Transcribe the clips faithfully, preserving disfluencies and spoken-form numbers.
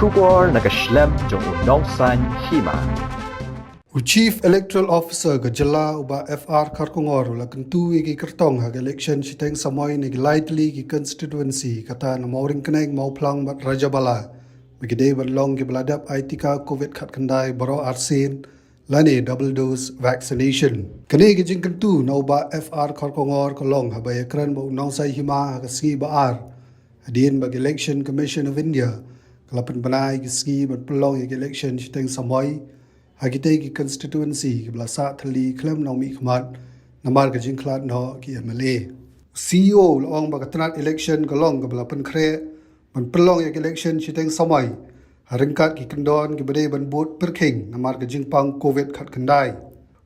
Khubor na ka shlem jong u nongsan hima. U Chief Electoral Officer ka jylla u Bah F R Kharkongor u la kyntu ïa ki kyrtong ha ka election shiteng samoi na ki lai tylli ki constituency, kata na Mawryngkneng, Mawphlang bad Rajabala, ba ki dei ban long kiba la dep ai tika covid khatkhyndai baroh arsien lane double dose vaccination. Kane ka jingkyntu na u Bah F R Kharkongor ka long haba ïakren bad u nongsan hima ha ka sngi ba ar, hadien ba ka Election Commission of India ka la pynbna ïa ka sngi ban pynlong ïa ka election shiteng samoi ha kitei ki constituency kiba la sah thylli khlem nongmihkhmat namar ka jingkhlad noh ki M L A. U C E O u la ong ba ka tnat election ka long kaba la pynkhreh ban pynlong ïa ka election shiteng samoi ha ryngkat ki kyndon kiba dei ban bud pyrkhing namar ka jingpang covid khatkhyndai.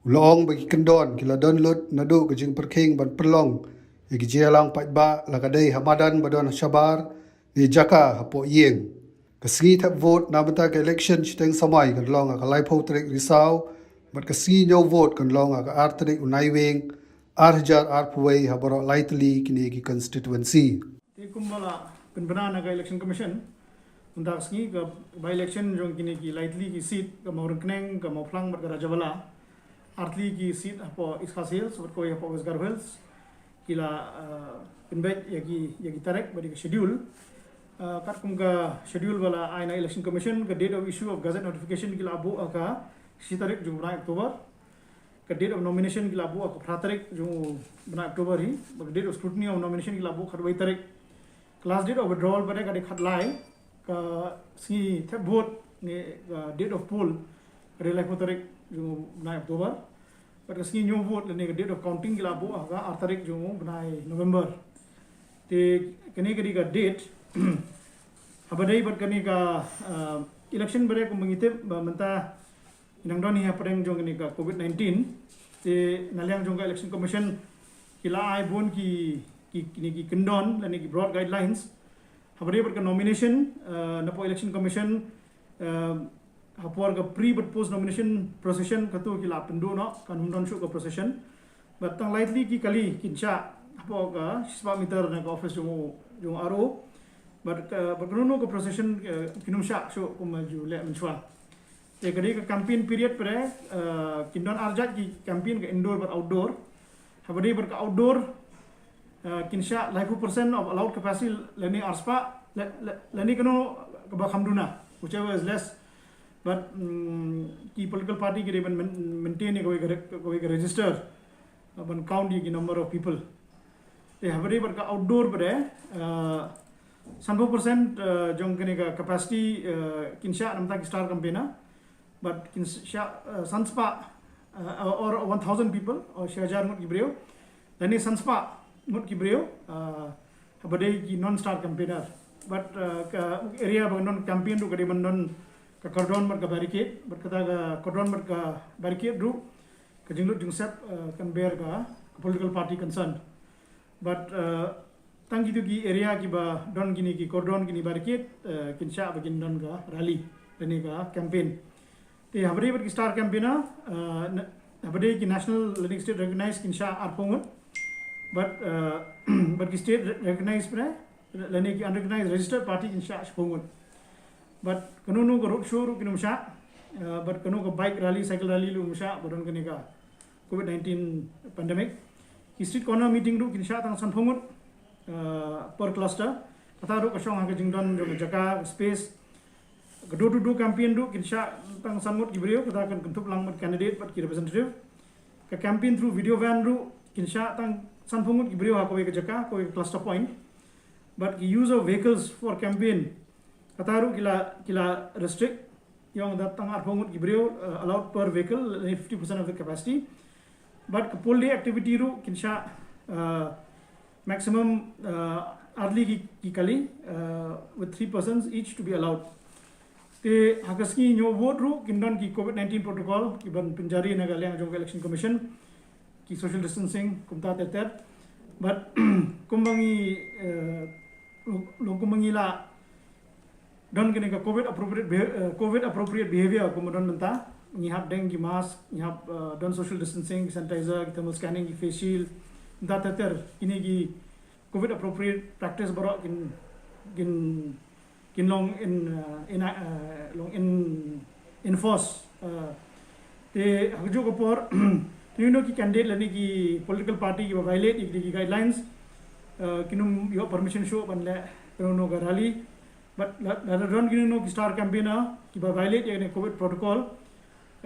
U la ong ba ki kyndon ki la don lut naduh ka jingpyrkhing ban pynlong ïa ki jingïalang paidbah, la ka dei ha madan ba don shabar ne jaka hapoh ïing. Ka sngi thep vote na bynta ka election shiteng samoi kan long ha ka laiphew tarik Risaw, bad ka sngi ñiew vote kan long ha ka ar tarik u Naiwieng ar hajar arphew wei ha baroh lai tylli kine ki constituency. Te kumba la pynbna na ka Election Commission, mynta ka sngi ka by-election jong kine ki lai tylli ki seat, ka Mawryngkneng, ka Mawphlang bad ka Rajabala, ar tylli ki seat hapoh East Khasi Hills bad kawei hapoh West Garo Hills, ki la, uh, pynbeit ïa ki, ïa ki tarik bad ïa ki schedule. Uh, katkum ka schedule ba la ai na Election Commission, ka date of issue of gazette notification ki la buh ha ka shi tarik jong u bnai October. Ka date of nomination ki la buh ha ka phra tarik jong u bnai October hi, bad ka date of scrutiny of nomination ki la buh ha ka khatwei tarik. Ka last date of withdrawal pat ka dei khatlai, ka sngi thep vote ne ka date of poll ka dei laiphew tarik jong u bnai October. Bad ka sngi ñiew vote lane ka date of counting ki la buh ha ka ar tarik jong u bnai November. Te kane ka dei ka date. Haba dei bad kane ka, uh, election ba dei kumba ngi tip ba mynta ngi nang don hi hapdeng jong kane ka covid nineteen. Te na liang jong ka Election Commission ki la ai bun ki, ki, kine ki kyndon lane ki broad guidelines. Haba dei bad ka nomination, uh, napoh Election Commission, uh, ha por ka pre bad post nomination procession kato ki la pynduh noh, kan ym don shuh ka procession. Bad tang lai tylli ki kali kin shah hapoh ka shispah meter na ka office jong u, jong u R O. Bad ka, bad kano kano ka procession, uh, kin ym shah shuh kumba ju leh mynshuwa. Te ka dei ka campaign period pat, uh, kin don ar jait ki campaign, ka indoor bad outdoor. Haba dei bad ka outdoor, uh, kin shah laiphew percent of allowed capacity lane arspah, la, la, lane kano kaba kham duna, whichever is less. But, mm, ki political party ki dei ban main-, maintain ïa kawei ka re-, kawei ka register, uh, ban count ïa ki number of people. Te haba dei bad ka outdoor pat, uh, sanphew percent, uh, jong kane ka capacity, uh, kin shah na bynta ki star campaigner. Bad kin shah, uh, sanspah, uh, or one thousand people, or shi hajar ngut ki briew. Lane sanspah ngut ki briew, uh, haba dei ki non-star campaigner. Bad, uh, ka area ba don campaign ruh ka dei ban don ka cordon bad ka barricade, bad kata ka cordon bad ka barricade ruh ka jinglut jingsep, uh, kan ber ka, ka political party concerned. Bad, uh, tang kito ki area kiba don kine ki cordon, kine barricade, uh, kin shah ba kin don ka rally lane ka campaign. Te haba dei bad ki star campaigner, uh, na-, haba dei ki national lane state recognized kin shah arphew ngut. Bad, uh, bad ki state re-, recognized pat, lane ki unrecognized registered party kin shah shiphew ngut. Bad kano kano ka road show ruh kin ym shah, uh, bad kano ka bike rally, cycle rally ruh ym shah ba don kane ka covid nineteen pandemic. Ki street corner meeting ruh kin shah tang sanphew ngut, uh, per cluster. Kata ruh ka shong ha ka jingdon jong ka jaka, ka space. Ka door to door campaign ruh kin shah tang san ngut ki briew, kata kan kynthup lang bad candidate bad ki representative. Ka campaign through video van ruh kin shah tang sanphew ngut ki briew ha kawei ka jaka, kawei ka cluster point. Bad ki use of vehicles for campaign, kata ruh ki la, ki la restrict. Ïa ong da tang arphew ngut ki briew, uh, allowed per vehicle, lane fifty percent of the capacity. Bad ka poll day activity ruh kin shah, uh, maximum, uh, ar tylli ki, ki kali, uh, with three persons each to be allowed. Te ha ka sngi ñiew vote ruh kin don ki covid nineteen protocol kiban pynjari na ka liang jong ka Election Commission, ki social distancing, kumta ter ter. Bad kumba ngi, uh, long kumba ngi la don kane ka covid appropriate beha-, uh, covid appropriate behavior kumba don mynta. Ngi hap deng ki mask, ngi hap, uh, don social distancing, ki sanitizer, ki thermal scanning, ki face shield, kumta ter ter. Kine ki covid appropriate practice baroh kin, kin kin long in, uh, in uh, long in enforce. Uh, te ha kajuh ka por kino kino ki candidate lane ki political party kiba violate ïa ki guidelines, uh, kin ym ïoh permission shuh ban leh kino kino ka rally. But la, lada don kino kino ki star campaigner kiba violate ïa kane covid protocol,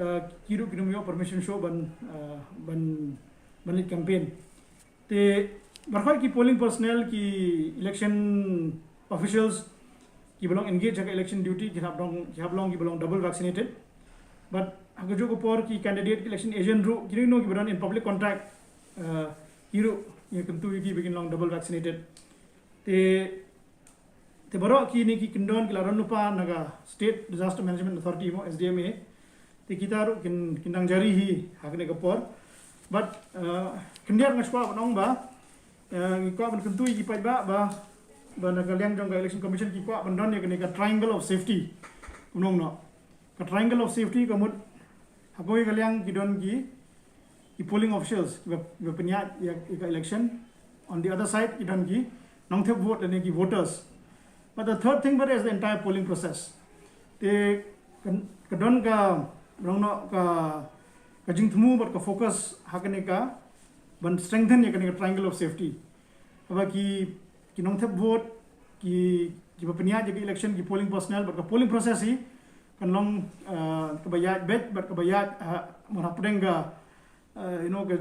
uh, ki ruh kin ym ïoh permission shuh ban, uh, ban ban leit campaign. Te baroh ki polling personnel, ki election officials kiba long engage ha ka election duty ki hap long, ki hap long kiba long double vaccinated. But ha kajuh ka por ki candidate, ki election agent ruh, kino kino kiba don in public contact, uh, ki ruh ïakyntu ïa ki ba kin long double vaccinated. Te te baroh kine ki kyndon ki la don lypa na ka State Disaster Management Authority mo, S D M A. Te kita ruh kin, kin dang jari hi ha kane ka por. But, uh, khyndiat nga kwah ban ong ba, uh, ngi kwah ban kyntu ïa ki paidbah ba, ba na ka liang jong ka Election Commission ki kwah ban don ïa kane ka triangle of safety. Kumno kumno. Ka triangle of safety ka mut ha kawei ka liang ki don ki, ki polling officials kiba, kiba pynïaid ïa, ïa ka election. On the other side ki don ki nongthep vote lane ki voters. But the third thing, but is the entire polling process. Te ka, ka don ka, rongno ka, ka jingthmu bad ka focus ha kane ka ban strengthen ïa kane ka triangle of safety. Haba ki, ki nongthep vote, ki, kiba pynïaid ïa ka election, ki polling personnel bad ka polling process hi kan long, uh, kaba ïaid beit bad kaba ïaid, uh, mut hapdeng ka, uh, you know, ka,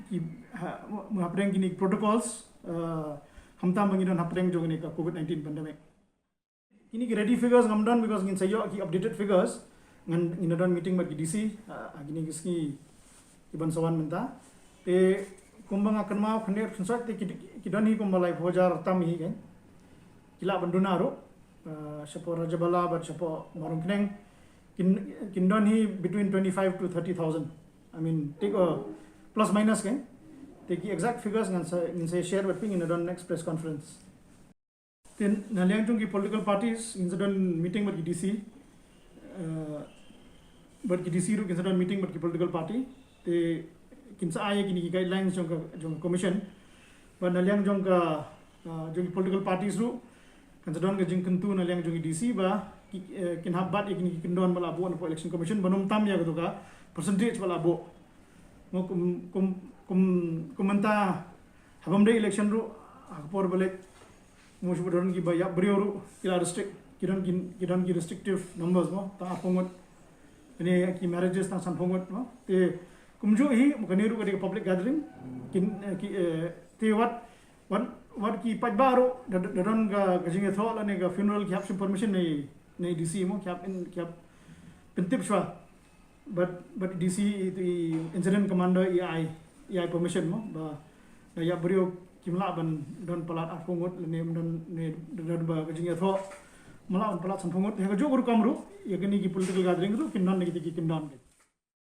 ki, ha, mut hapdeng kine protocols, uh, khamtam ba ngi don hapdeng jong kane ka covid nineteen pandemic. Kine ki ready figures ngam don because ngin sa ïoh ki updated figures. Ngan, ngin don meeting bad ki D C, uh, ha kine ki sngi kiban sa wan mynta. Te kumba nga kynmaw khyndiat khynsoit te ki, ki don hi kumba laiphew hajar tam hi kan. Ki lah ban duna ruh, uh, shapoh Rajabala bad shapoh Mawryngkneng. Kin, kin don hi between twenty-five to thirty thousand. I mean, take a plus minus kan. Te ki exact figures ngan sa, ngin sa share bad phi, ngin don next press conference. Te na liang jong ki political parties ngin sa don meeting bad ki D C, uh, bad ki D C ruh kin sa don meeting bad ki political party. Te kin sa ai kine ki guidelines jong ka, jong ka commission. Bad na liang jong ka, uh, jong ki political parties ruh kan sa don ka jingkyntu na liang jong ki D C ba ki, uh, kin hap bat ïa kine ki kyndon ba la buh na election commission, ban ym tam ïa kato ka percentage ba la buh. Mo kum, kum, kum, kum mynta haba ym dei election ruh, ha ka por ba leit, mo shu don kiba ïap briew ruh ki la restrict, ki don ki, ki don ki restrictive numbers mo, tang arphew ngut. Kine ki marriages tang sanphew ngut mo. Te kumjuh hi mo kane ruh ka dei ka public gathering. Kin, eh, ki, eh, te wat, wat, wat ki paidbah ruh da, da, da don ka, ka jingïathoh lane ka funeral ki hap shim permission na i, na i D C mo, ki hap in, ki hap pyntip shuwa. But, but D C i, i incident commander i ai, i ai permission mo ba da ïap briew kim lah ban don palat arphew ngut lane ym don ne da don ba ka jingïathoh ym lah ban palat sanphew ngut. Ïa kajuh ka rukom ruh ïa kine ki political gathering ruh kin don na kita ki kyndon.